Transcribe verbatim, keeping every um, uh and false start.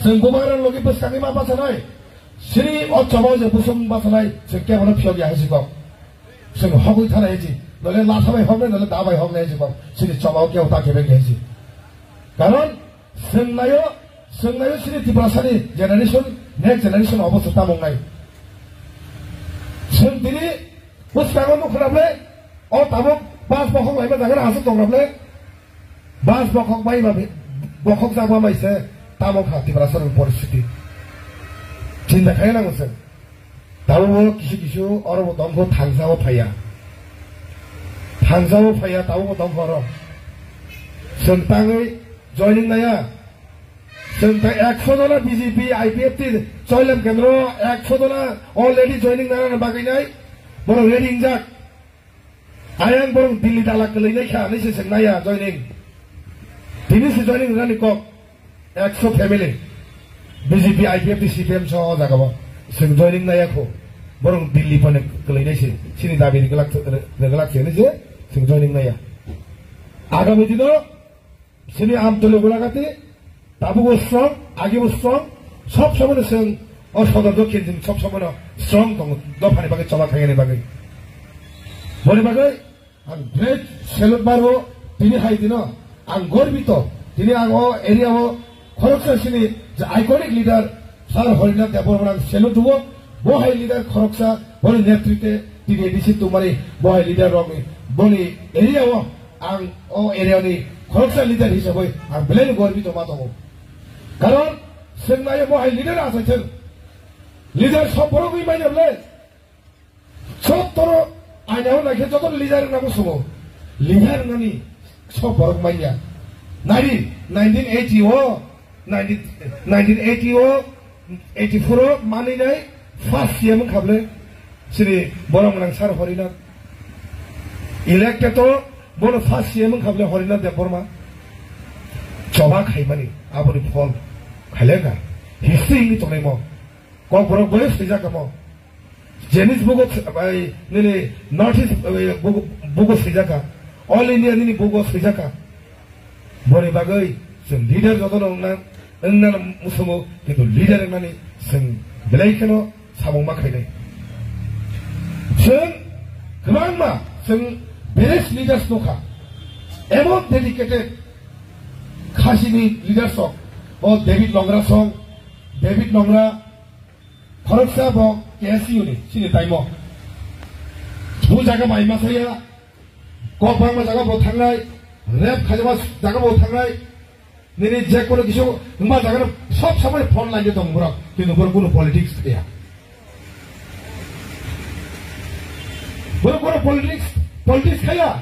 Chwng bubagra logi bwskangwi ma bachanai. Sini o choba je busum bachanai, chwng kebono phiyok ya hai si kok. Chwng hogwi thanai hai si. Nole lasa bai hoknai, nole da bai hoknai hai si kok. Sini choba o kebo ta kebeng hai si. Karon chwng nayo, chwng nayo sini Tiprasani generation, next generation obo se tamung nai. Chwng tini bwskango nukho na ble, o tabuk bas bokhok laima jaga aswk tong na ble. Bas bokhok bai ba, bokhok jakma bai se tamo kha Tiprasa ni poristiti. Chinta khai nango se. Tabuk bo kisu kisu oro bo tongkho thansa o phaiya. Thansa o phaiya tabuk bo tongkho oro. Chwng tangwi joining naya. Chwng ta ekso jona B J P I P F T Choilam Kendro ekso jona already joining nana bagwi nai. Borok ready wngjak. Ayang borok Delhi dala kwlwi nai kha, nai se chwng naya joining. Tini se joining rani kok ekso family. B J P, I P F T, C P M so o jaga bo. Chwng joining naya kho. Borok Delhi phone kwlwi nai se. Sini dabi ni glak, glak se nai se chwng joining naya. Agami dino sini Amtolo Gulagati, tabuk bo strong, agi bo strong, sob somono chwng o sodor dokhin chwng sob somono strong tongo, dophani bagwi choba khainani bagwi. Boni bagwi ang great salute maro tini hai dino, ang gorbito, tini ang o area o khoroksa sini je iconic leader Sir Horinath Debbarma ang salute duo, bo hai leader khoroksa, boni netritwe T D A D C tumani bo hai leader rokni, boni area o ang o area ni khoroksa leader hisabai ang belai no gorbito ma tongo. Karon chwng nayo bo hai leader achaithwng. Leader sob borok wi manya belai. Sob toro aina o naikhe joto leader wngna musungo. Leader wngnani sob borok manya. Nari nineteen eighty o, nineteen, nineteen eighty o, eighty four o manwi nai first C M wngkha bwle. Sini borok mwnang Sir Horinath. Elected o bono first C M wngkha bwle Horinath Debbarma. Choba khaimani aboni phol khaileka. History wngwi tongnaimo. Kokborok boyo swijak kamo. James bugo bai nini North East, eh, bugo, bugo swijaka. All India nini bugo swijaka. Boni bagwi chwng leader jotono wngna, wngna musungo, kintu leader wngnani chwng belai kheno samung ma khainai. Chwng kwbangma chwng village leaders nukha. Emon dedicated Khasini leaders rok, o David Longra song, David Longra, khoroksa bo K S U ni, sini taimo. Bu jaga bai ma saya, kok bangma jaga bo thangnai, rep khaima jaga bo thangnai, nini je kono kisu wngma jaga no sob samani phone line tong borok, kintu borok kono politics khaya. Borok kono politics, politics khaya.